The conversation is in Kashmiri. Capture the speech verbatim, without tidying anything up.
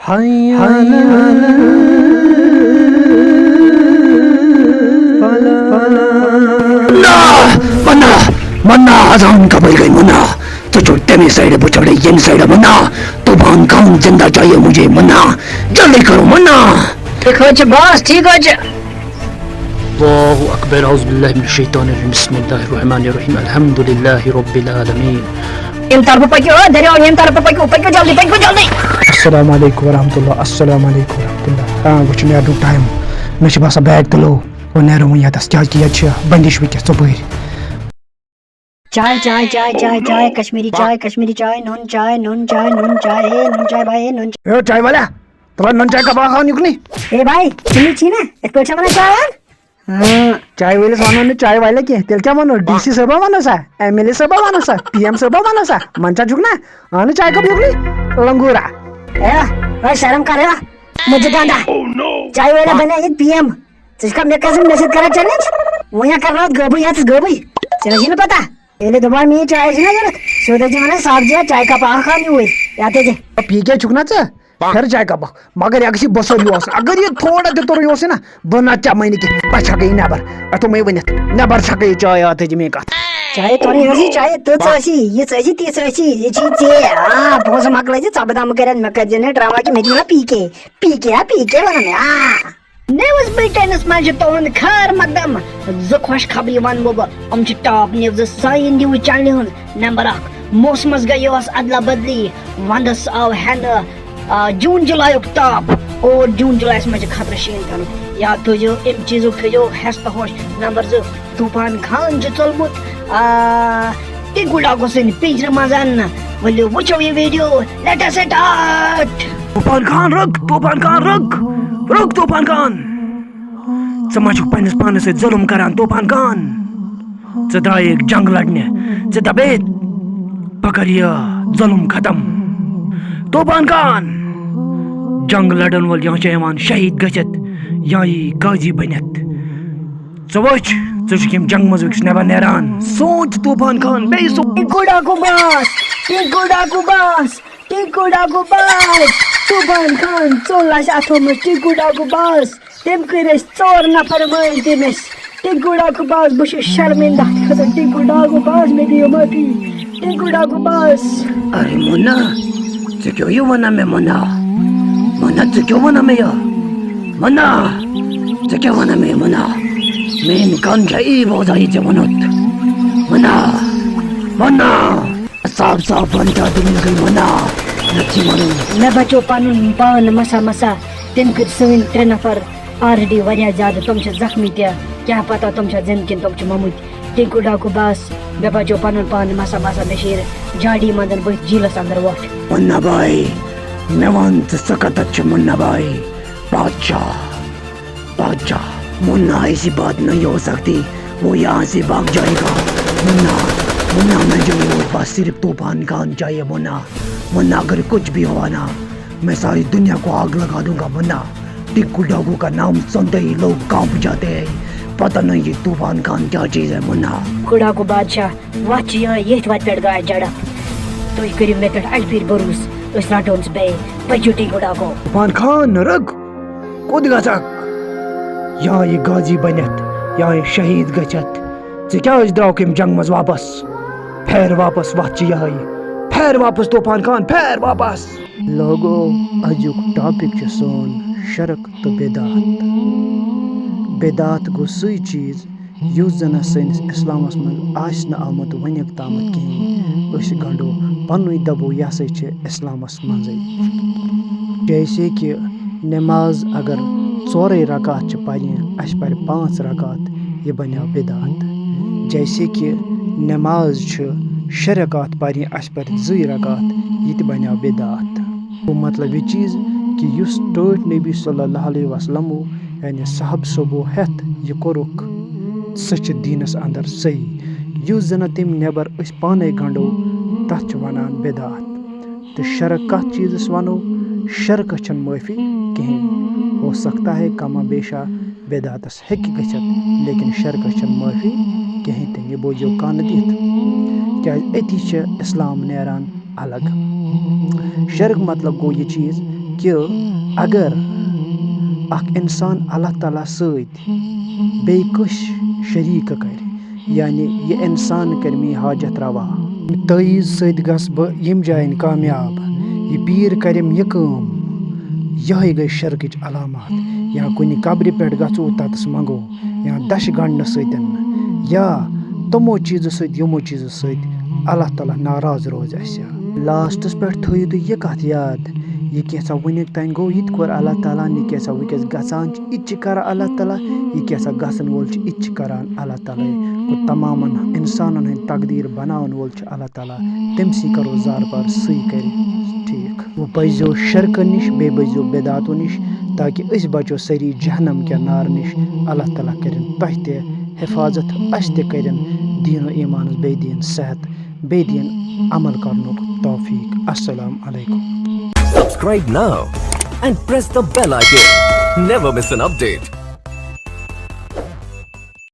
حي على الفلاح. منہ، منہ، منہ، اذان کپٲرۍ گٔے منہ؟ ژٕ چھُکھ تَمے سایڈٕ، بہٕ چھُکھ ییٚمہِ سایڈٕ منہ. طوفان خان زندہ چاہیے مجھے منہ. جلدی کرو منہ. ٹھیک حظ چھُ باس، ٹھیک حظ چھُ. اللہ اکبر، اعوذ باللہ من الشیطان الرجیم، بسم اللہ الرحمن الرحیم، الحمد للہ رب العالمین. ییٚمہِ طرفہٕ پٔکِو، آ، دٔریاو، ییٚمہِ طرفہٕ پٔکِو، پٔکِو جلدی، پٔکِو جلدی. السلام علیکم ورحمۃ اللہ، السلام علیکم ورحمۃ اللہ. آ، وۄنۍ چھُ نیرنُک ٹایم، مےٚ چھُ باسان بیگ تُلو، وۄنۍ نیرو وۄنۍ ییٚتَس، کیٛازِکہِ ییٚتہِ چھِ بٔنٛدِش وٕنکیٚس ژۄپٲرۍ. چاے، چاے، چاے، چاے، چاے، کشمیری چاے، کشمیری چاے، نُن چاے، نُن چاے، نُن چاے، ہے نُن چاے بھائی، ہے نُن چاے. اے چاے والا، ترٛاو نُن چاے کپ اکھ ہا یُکنُے. اے بھائی، ژٕ نِچی نا، یِتھ پٲٹھۍ چھا وَنان چاے اَن؟ ہاں. چاے وٲلِس وَنو نہٕ چاے والا کینٛہہ، تیٚلہِ کیٛاہ وَنو؟ ڈی سی صٲبا وَنو سا؟ ایم ایل اے صٲبا وَنو سا؟ پی ایم صٲبا وَنو سا؟ منٛدچھان چھُکھ نا؟ اَن نہٕ چاے کپ یُکنُے، لنگوٗرا. اے، وۄنۍ شرم کر، اے، مُجہِ گنڈا. چاے وٲلۍ بنے ییٚتہِ پی ایم. ژٕ چھُکھا مےٚ قسم مےٚ سۭتۍ کران چیلنج؟ وۄنۍ ہا کرناوتھ غٲبٕے یتس غٲبٕے. ژےٚ نہ چھُے نہٕ پتہ. ییٚلہِ دپان میٛٲنۍ چاے چھِ نہ ضوٚرتھ، سیوٚد حظ چھِ ونان، صاحب جی، چاے کپ اکھ ہاو یوٗرۍ، یتھ حظ دِ. پی کے چھُکھ نا ژٕ؟ پھر چاے کپ اکھ. مگر یہِ گژھِ بصٲری آسٕنۍ. اگر یہِ تھوڑا تہِ توٚرُے اوسُے نا، بہٕ نہ ژےٚ مٲنِتھ کینٛہہ. بہٕ چھکے یہِ نٮ۪بر. اتھ مے ؤنِتھ، نٮ۪بر چھکے یہِ چاے، اتھ حظ دِ میٛٲنۍ کتھ. چاے تۄرٕے ٲسی، چاے تٔژ ٲسی، یِژھ ٲسی، تِژھ ٲسی، یہِ چھی ژےٚ. آ، پونٛسہٕ مۄکلٲے ژٕ، ژۄپہٕ دمہٕ کٔرِتھ، مےٚ کٔرۍ زِ نہٕ ڈراما کہِ مےٚ دِیِو نا پی کے. پی کے ہا، پی کے ونان مےٚ، آ. نیوز بلٹنس منٛز چھِ تُہُنٛد خٲر مقدم۔ زٕ خۄش خبرِ ونہٕ بہٕ بہٕ۔ یِم چھِ ٹاپ نیوزٕ سانہِ نیوز چینلہِ ہٕنٛز نمبر اکھ۔ موسمس گٔے یۄس ادلہ بدلی، ونٛدس آو ہٮ۪نہٕ، آ، جوٗن جُلایُک تاپھ اور جوٗن جُلایس منٛز چھِ خطرٕ شیٖن پٮ۪نُک۔ یاد تھٲیزیو، اَمہِ چیٖزُک تھٲیزیو ہٮ۪س تہٕ ہوش۔ نمبر زٕ، طوفان خان چھُ ژوٚلمُت، آ، ٹِنکو ڈاکو سٕنٛدِ پِنجرٕ منٛز۔ ؤلِو وٕچھو یہِ ویٖڈیو۔ Let us start. طوفان خان، رُک، طوفان خان، رُک، رُک، طوفان خان۔ ژٕ ما چھُکھ پننِس پانس سۭتۍ ظُلُم کران، طوفان خان؟ ژٕ درٛایکھ جنگ لڑنہِ، ژٕ دپے، بہٕ کرٕ یہِ ظُلُم ختم۔ طوفان خان، جنگ لڑن وول یا چھُ یِوان شہید گٔژھِتھ، یا یی قٲضی بٔنِتھ۔ ژٕ وٕچھ، ژٕ چھُکھ ییٚمہِ جنگ منٛز وٕنکیٚس نٮ۪بر نیران۔ سونٛچ طوفان خان، بیٚیہِ سونٛچ۔ ٹِنکو ڈاکو باس، ٹِنکو ڈاکو باس، ٹِنکو ڈاکو باس، طوفان خان ژوٚل اَسہِ اَتھو منٛز، ٹِنکو ڈاکو باس۔ تٔمۍ کٔرۍ أسۍ ژور نفر مٲرۍ تٔمِس۔ ٹِنکو ڈاکو باس، بہٕ چھُس شرمندہ اَتھ خٲطرٕ۔ ٹِنکو ڈاکو باس، مےٚ دِیِو معٲفی۔ ٹِنکو ڈاکو باس۔ ارے مُنا، ژٕ کیٛاہ یہِ وَنان مےٚ مُنا؟ مُنا، ژٕ کیٛاہ وَنان مےٚ یہِ؟ مُنا، ژٕ کیٛاہ وَنان مےٚ یہِ مُنا؟ میٛٲنۍ کَن چھےٚ یی بوزان یہِ ژےٚ ووٚنُتھ؟ مُنا، مُنا۔ صاف صاف ون کیٛاہ دٔلیٖل گٔے مُنا؟ مےٚ چھِ وَنُن۔ مےٚ بچو پنُن پان مسا مسا۔ تٔمۍ کٔرۍ سٲنۍ ترٛےٚ نفر already واریاہ زیادٕ۔ تِم چھِ زخمی تہِ۔ کیٛاہ پتہ تِم چھا زِنٛدٕ کِنہٕ تِم چھِ مٔمٕتۍ۔ ٹِنکو ڈاکو باس، مےٚ بچو پنُن پان مسا مسا۔ مےٚ چھِ یہِ جاڈی منٛز بٔتھۍ جیٖلس اندر وۄٹھ۔ مُنا بھائی، مےٚ وَن ژٕ، ژٕ کَتَتھ چھُ مُنا بھائی؟ بادشاہ۔ بادشاہ، مُنا ایسی بات نہیں ہو سکتی، وہ یہاں سے بھاگ جائے گا۔ مُنا، مُنا میں جو ہوں بس صرف طوفان خان چاہیے مُنا۔ مُنا اگر کچھ بھی ہوا نا، میں ساری دنیا کو آگ لگا دوں گا مُنا۔ ٹِنکو ڈاکو کا نام سنتے ہی لوگ کانپ جاتے ہیں۔ پتہ نہیں یہ طوفان خان کیا چیز ہے مُنا۔ ٹِنکو ڈاکو بادشاہ، وَتھ چھِ یِہوٚے، ییٚتھۍ وَتہِ پٮ۪ٹھ گاے جھڑپ۔ تُہۍ کٔرِو مےٚ پٮ۪ٹھ اَکہِ پھِرِ بروسہٕ، أسۍ رَٹون سُہ بیٚیہِ۔ پٔکِو ٹِنکو ڈاکو۔ طوفان خان، رُک۔ کوٚت گژھکھ؟ یا یہِ غازی بٔنِتھ، یا یہِ شہید گٔژھِتھ۔ ژےٚ کیٛازِ درٛاوکھ ییٚمہِ جنٛگہٕ منٛز واپس؟ پھیر واپس، وَتھ چھِ یِہوٚے۔ پھیر واپس طوفان خان، پھیر واپس۔ لوگو، أزیُک topic چھُ سون شرک تہٕ بدعت۔ بدعت گوٚو سُے چیٖز یُس زَن سٲنِس اِسلامَس منٛز آسہِ نہٕ آمُت وٕنیُک تامَتھ کِہیٖنۍ۔ أسۍ گنٛڈو پَنُے، دَپو یہِ ہسا چھِ اِسلامَس منٛزٕے۔ جیسے کہِ نٮ۪ماز اگر ژورَے رکعت چھِ پَرٕنۍ، اَسہِ پَرِ پانٛژھ رکعت، یہِ بَنیو بِدعت۔ جیسے کہِ نٮ۪ماز چھِ شےٚ رکعت پَرٕنۍ، اَسہِ پَرِ زٕے رکعت، یہِ تہِ بَنیو بِدعت۔ گوٚو مطلب یہِ چیٖز کہِ یُس ٹٲٹھۍ نبی صلی اللہ علیہ وسلمو، یعنی صحابہٕ صٲبو ہٮ۪تھ یہِ کوٚرُکھ، سُہ چھِ دیٖنَس اندر صحیح۔ یُس زَنہٕ تَمہِ نٮ۪بر أسۍ پانَے گنٛڈو، تَتھ چھِ وَنان بِدعت۔ تہٕ شرک کَتھ چیٖزَس وَنو؟ شرکَس چھَنہٕ معٲفی کِہیٖنۍ۔ ہو سکتا ہے کم و بیشا بدعتس ہیٚکہِ گٔژھِتھ، لیکن شرکس چھنہٕ معٲفی کِہیٖنۍ تہِ نہٕ۔ یہِ بوٗزِو کانہٕ دِتھ، کیازِ أتی چھِ اسلام نیران الگ۔ شرک مطلب گوٚو یہِ چیٖز کہِ اگر اکھ انسان اللہ تعالیٰ سۭتۍ بیٚیہِ کٲنٛسہِ شریٖک کرِ، یعنی یہِ انسان کرِ میٲنۍ حاجت روا، تعویٖذ سۭتۍ گژھٕ بہٕ یِم جاین کامیاب، یہِ پیٖر کرٮ۪م یہِ کٲم، یِہوٚے گٔے شرکٕچ علامات۔ یا کُنہِ قبرِ پٮ۪ٹھ گژھو، تتس منٛگو، یا دَچھِ گنٛڈنہٕ سۭتۍ، یا تِمو چیٖزو سۭتۍ، یِمو چیٖزو سۭتۍ اللہ تعالیٰ ناراض روزِ اَسہِ۔ لاسٹس پٮ۪ٹھ تھٲیِو تُہۍ یہِ کتھ یاد، یہِ کینٛژھا وٕنیُک تام گوٚو، یہِ تہِ کوٚر اللہ تعالیٰ ہن، یہِ کینٛژھا وٕنکیٚس گژھان چھُ، یہِ تہِ چھُ کران اللہ تعالیٰ، یہِ کینٛژھا گژھن وول چھُ، یہِ تہِ چھُ کران اللہ تعالیٰ۔ گوٚو، تمامن انسانن ہٕنٛدۍ تقدیٖر بناون وول چھُ اللہ تعالیٰ، تٔمۍ سٕے کرو زارٕ پار، سُے کرِ ٹھیٖک۔ وۄنۍ پٔزیو شرکن نِش، بیٚیہِ پٔزیو بدعتو نِش، تاکہِ أسۍ بچو سٲری جہنم کٮ۪ن نارن نِش۔ اللہ تعالیٰ کرن تۄہہِ تہِ حفاظت، اسہِ تہِ کرن دین و ایمانس بیٚیہِ دین صحت، بیٚیہِ دین عمل کرنُک توفیق۔ السلام علیکم۔ Subscribe now and press the bell icon. Never miss an update.